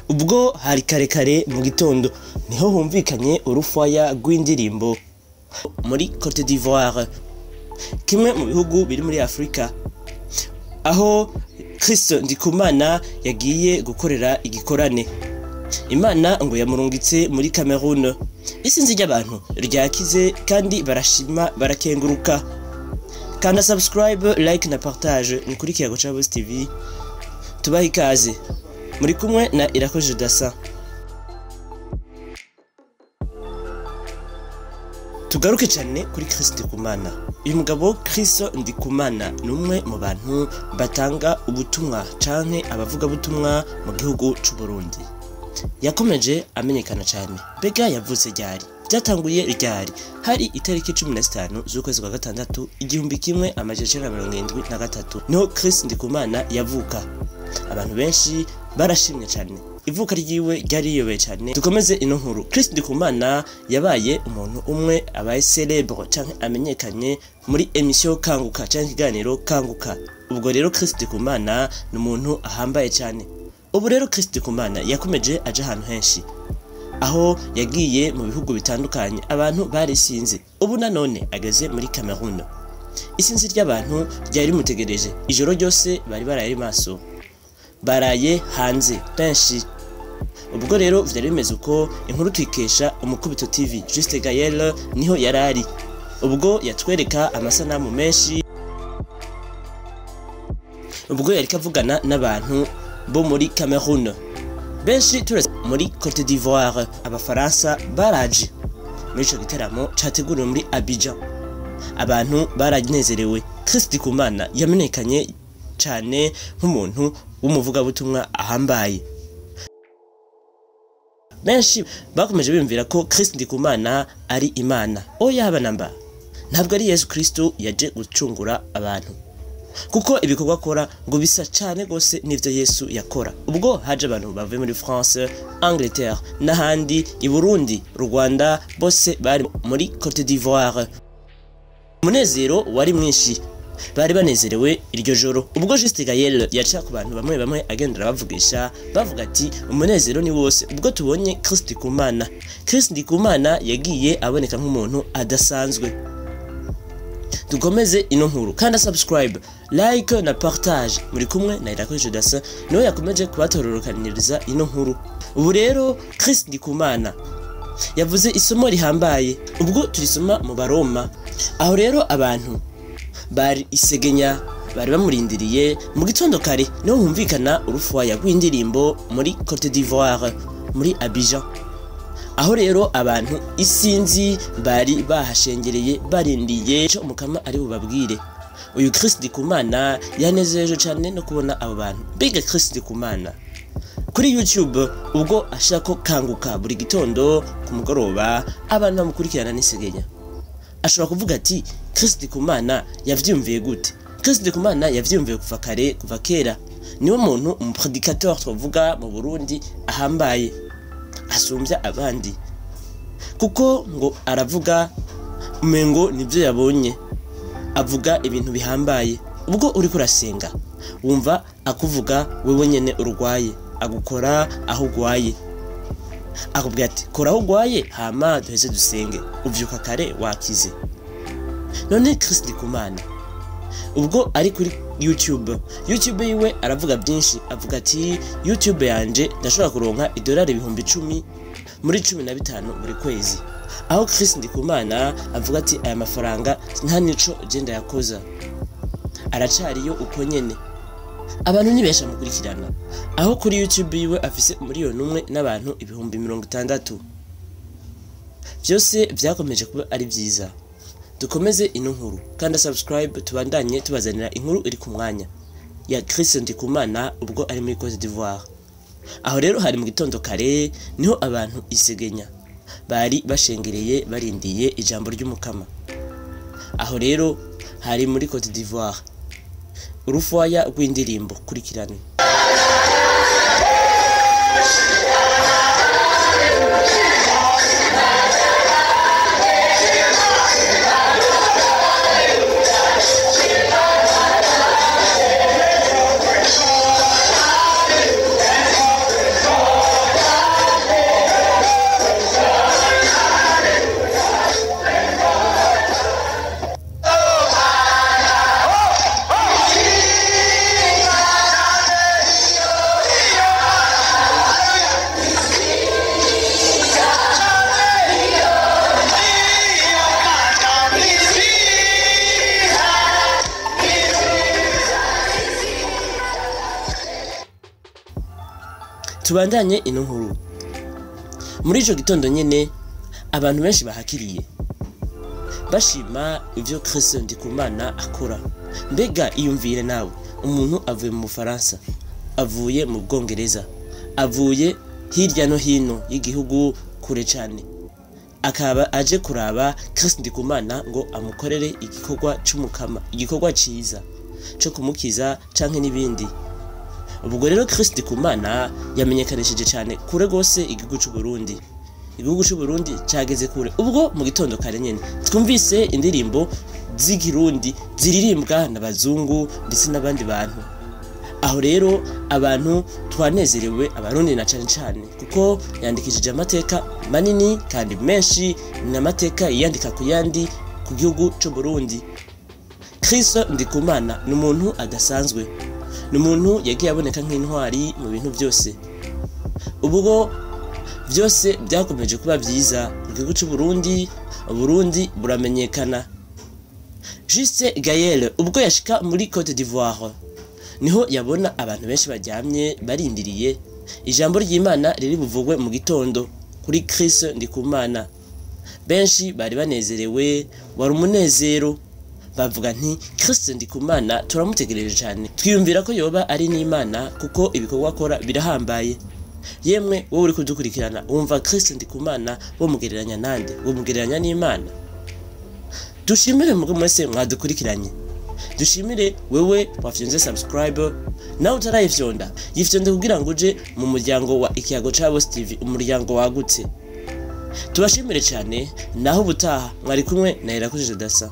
Ubwo hari kare kare mu gitondo niho humvikanye urufaya rw'indirimbo muri Cote d'Ivoire, kimwe mu bihugu biri muri Afrika, aho Chris Ndikumana yagiye gukorera igikorane. Imana ngo yamurungitse muri Cameroon. Isinzi ry'abantu ryakize kandi barashima barakenguruka. Kanda subscribe, like na partage ni kuri Kiyago ca Bose TV. Tubaha ikaze. Muri kumwe na Irakoze Dasa. Tugaruke cyane kuri Chris Ndikumana. Uyu mugabo Chris Ndikumana ni umwe mu bantu batanga ubutumwa canke abavuga butumwa mu gihugu c'u Burundi. Yakomeje amenyekana cyane. Mbega yavutse ryari? Byatanguye ryari? Hari itariki 15 z'ukwezi kwa gatandatu 1973 niho Chris Ndikumana yavuka. Abantu benshi barashimye cyane. Ivuka ryiwe ryari riyobeye cyane. Dukomeze ino nkuru. Chris Ndikumana yabaye umuntu umwe abaye célèbre canke amenyekanye muri emission Kanguka canke ikiganiro Kanguka. Ubwo rero Chris Ndikumana ni umuntu ahambaye cyane. Ubu rero Chris Ndikumana yakomeje aja ahantu henshi, aho yagiye mu bihugu bitandukanye abantu barisinze. Ubu nanone ageze muri Cameroon. Isinzi ry'abantu ryari rimutegereje ijoro ryose, bari baraye maso, baraye hanze benshi. Ubwo rero vyari bimeze uko. Inkuru tuyikesha Umukubito TV, Juste Gaël niho yarari. Ubwo yatwereka amasanamu menshi ubwo yariko avugana n'abantu bo muri Cameroon. Benshi turetse muri Cote d'Ivoire, abafaransa baraje muri ico gitaramo categuriwe muri Abidjan. Abantu baranezerewe. Chris Ndikumana yamenyekanye cane nk'umuntu w'umuvugabutumwa ahambaye. Benshi bakomeje biyumvira ko Chris Ndikumana ari Imana. Oya haba namba, ntabwo ari Yesu Kristo yaje gucungura abantu, kuko ibikorwa akora ngo bisa cane gose n'ivyo Yesu yakora. Ubwo haje abantu bavuye muri France, Angleterre n'ahandi, i Burundi, Rwanda, bose bari muri Cote d'Ivoire. Umunezero wari mwinshi, bari banezerewe iryo joro. Ubwo Juste Gaël yaca ku bantu bamwe bamwe agendera bavugisha, bavuga ati umunezero ni wose ubwo tubonye Chris Ndikumana. Chris Ndikumana yagiye aboneka nk'umuntu adasanzwe. Dukomeze ino nkuru. Kanda subscribe, like na partage. Muri kumwe na Irakoze Dasa, niwe yakomeje kubatororokaniriza ino nkuru. Ubu rero Chris Ndikumana yavuze isomo rihambaye, ubwo turisoma mu Baroma. Aho rero abantu bari isegenya bari bamurindiriye mu gitondo kare, niho humvikana urufaya rw'indirimbo muri Cote d'Ivoire, muri Abidjan. Aho rero abantu isinzi bari bahashengereye barindiye ico umukama ari bubabwire. Uyu Chris Ndikumana yanezereje cyane no kubona abo bantu. Mbega Chris Ndikumana kuri YouTube ubwo ashaka Kanguka buri gitondo ku mugoroba, abantu bamukurikirana n'isegenya. Ashobora kuvuga ati Chris Ndikumana yavyumviye gute? Chris Ndikumana yavyumviye kuva kare, kuva kera. Niwe muntu umuprédicateur twavuga mu Burundi ahambaye, asumbya abandi, kuko ngo aravuga umengo nivyo yabonye, avuga ibintu bihambaye. Ubwo uriko urasenga wumva akuvuga wewe nyene urwaye, agukora aho ugwaye, akubwira ati kora aho ugwaye hama duheze dusenge, uvyuka kare wakize. None Chris Ndikumana ubwo ari kuri YouTube yiwe aravuga byinshi. Avuga ati YouTube yanje ndashobora kuronka idolari 10,000 muri 15 buri kwezi. Aho Chris Ndikumana avuga ati aya mafaranga nta nico je ndayakoza, aracariyo uko nyene. Abantu ni benshi bamukurikirana. Aho kuri YouTube yiwe afise 1,000,000 n'abantu 60,000. Vyose vyakomeje kuba ari vyiza. Dukomeze ino nkuru. Kanda subscribe tubandanye tubazanira inkuru iri ku mwanya ya Chris Ndikumana ubwo ari muri Cote d'Ivoire. Aho rero hari mu gitondo kare, niho abantu isegenya bari bashengereye barindiye ijambo ry'umukama. Aho rero hari muri Cote d'Ivoire. Urufaya rw'indirimbo, kurikirane. Tubandanye ino nkuru. Muri ico gitondo nyene abantu benshi bahakiriye bashima ivyo Chris Ndikumana akora. Mbega iyumvire nawe, umuntu avuye mu Bufaransa, avuye mu Bwongereza, avuye hirya no hino y'igihugu kure cane, akaba aje kuraba Chris Ndikumana ngo amukorere igikorwa c'umukama, igikorwa ciza co kumukiza canke n'ibindi. Ubwo rero Chris Ndikumana yamenyekanishije cane kure gose igihugu c'u Burundi. Igihugu c'u Burundi cageze kure. Ubwo mu gitondo kare nyene twumvise indirimbo z'ikirundi ziririmbwa n'abazungu ndetse n'abandi bantu. Aho rero abantu twanezerewe, abarundi na cane cane, kuko yandikishije amateka manini kandi menshi, n'amateka yiyandika ku yandi ku gihugu c'u Burundi. Chris Ndikumana ni umuntu adasanzwe, ni umuntu yagiye aboneka nk'intwari mu bintu byose. Ubwo byose byakomeje kuba byiza mu gihugu c'u Burundi, Burundi buramenyekana. Juste Gaël ubwo yashika muri Cote d'Ivoire niho yabona abantu benshi baryamye barindiriye ijambo ry'Imana riri buvugwe mu gitondo kuri Chris Ndikumana. Benshi bari banezerewe, wari umunezero, bavuga nti Chris Ndikumana turamutegereje cyane, twiyumvira ko yoba ari n'Imana kuko ibikorwa akora birahambaye. Yemwe wowe uri kudukurikirana, wumva Chris Ndikumana womugereranya nande? Womugereranya n'Imana? Dushimire mwebwe mwese mwadukurikiranye, dushimire wewe wafyonze subscribe, nawe utarayifyonda yifyonde kugira ngo uje mu muryango wa Ikiyago ca Bose TV, umuryango wagutse. Tubashimire cyane, naho ubutaha mwari kumwe na Irakoze Dasa.